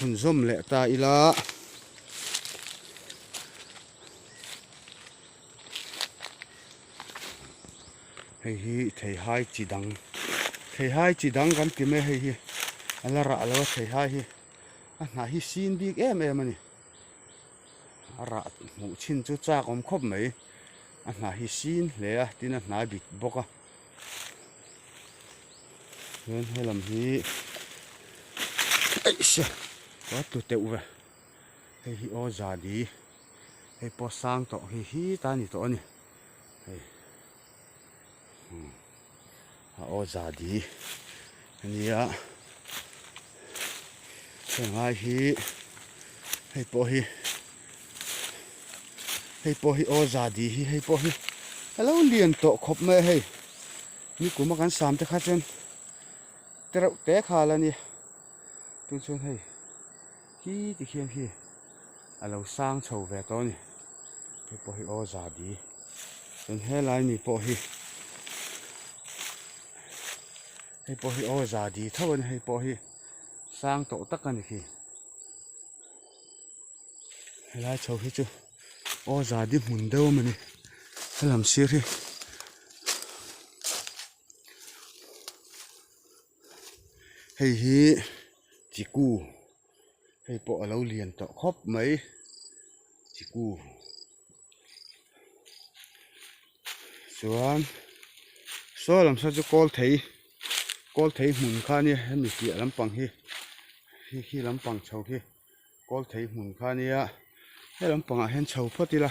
chhunzawm leh ta ila. Hei hi theihai chi dang theihai chi dang kan ti mai a hei hi a la rah lo a theihai hi a hnah hi sin bik em em a ni a rah hmuh chin chu chak awm khawp mai a hnah hi sin hle a tin a hnai bit bawk a chuan helam hi eihse a tlu teuh ve hei hi aw zadi hei pawh sang tawh hi hi ta a ni tawh a ni hei a aw zadi a nia henglai hi hei pawh hi hei pawh hi aw zadi hi hei pawh hi a lo lian tawh khawp mai a hei nikum a kan sam te kha chuan te reuh te khal a nia tun chuan hei khi ti khian khi a lo sang chho ve tawh a ni hei pawh hi aw zadi chuan helai mi pawh hi hei pawh hi aw zadi tho a ni hei pawh hi sang tawh tak a ni khi helai chho hi chu aw zadi hmun deuh a mawni helam sir hi. Hei hi chiku hei pawh a lo lian tawh khawp mai chiku chuan saw lam saw chu kawl thei kawl thei hmun kha a nia hemi piah lampang hi hei khi lampang chho khi kawl thei hmun kha a nia he lampangah hian chho phawt ila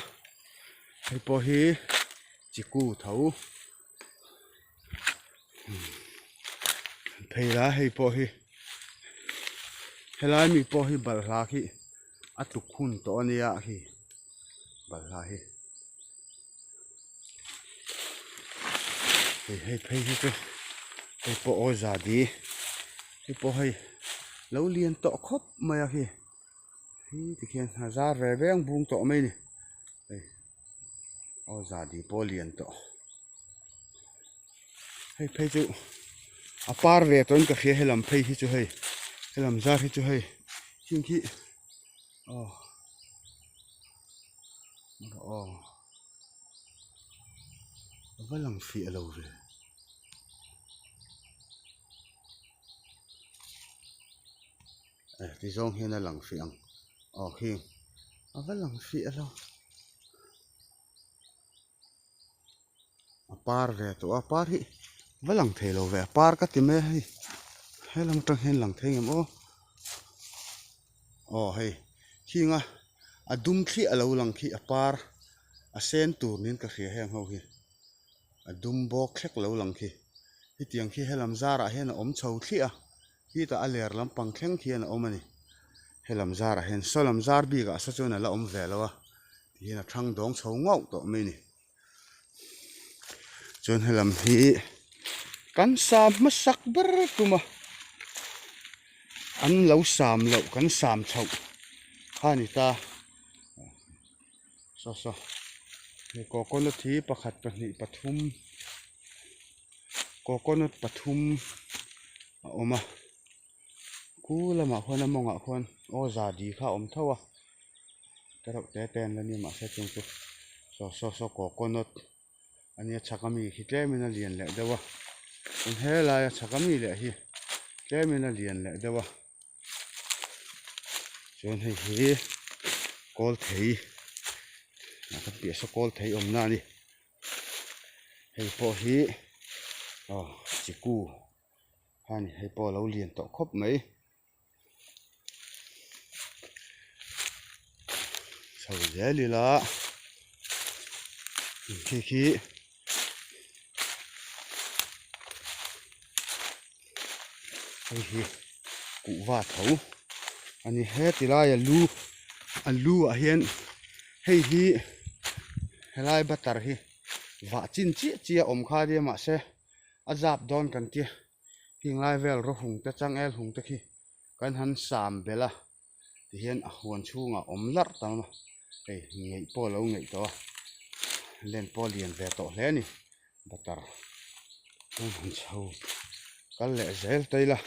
hei pawh hi chiku tho. Phei la hei pawh hi helai mi pawh hi balhla khi a tluk hun tawh a nia khi balhla hi hei hei phei hi chu hei pawh aw zadi hei pawh hei lo lian tawh khawp mai a khi hi tikhian a zar ve veng bung tawh mai a ni hei. Aw zadi pawh a lian tawh hei phei chu a par ve tawhin ka hria helam phei hi chu hei helam zar hi chu hei hing khi aw aw a va lang fiah lo ve. Ti zawng hian a lang fiah ang aw khi a va lang fiah lo a par ve tawh a par hi va lang thei lo ve a par ka ti mai a hei helam atang hian lang thei ngem aw aw hei khing a a dum thliah a lo lang khi a par a sen tur niin ka hria heng ho hi a dum bawk thlek lo lang khi hetiang khi helam zarah hian a awm chho thliah a. Khitah a ler lampang thleng khian a awm a ni. Helam zarah hian saw lam zar bikah saw chuan a la awm ve lo a, tihian a thang dawng chho ngauh tawh mai a ni. Chuan helam hi kan sam hmasak ber tum a, an lo sam loh kan sam chhoh kha a ni ta. Saw saw hei coconut hi pakhat pahnih pathum coconut pathum a awm a khu lamah khuan a mawngah khuan aw zadi kha a awm tho a te reuh te te an la nia mahse chung chu saw saw saw coconut a nia chhak ami khi tlemin a lian leh deuh a chuan helaia chhak ami leh hi tlemin a lian leh deuh a. Chuan hei hi kawl thei a kan piah saw kawl thei awmna a ni hei pawh hi aw chiku a ni hei pawh a lo lian tawh khawp mai chho zel ila khi khi. Hei hi kuhva tho a ni heti laia lu a lu ah hian hei hi helai butter hi vah chin chiah chiah a awm kha nia mahse a zap dawn kan tia heng lai vel raw hung te changel hung te khi kan han sam belh a tihian a huan chhungah awm larh ta a hei ngeih pawh a lo ngeih tawh a len pawh a lian ve tawh hle a ni butter chuan han chho kal leh zel ta ila.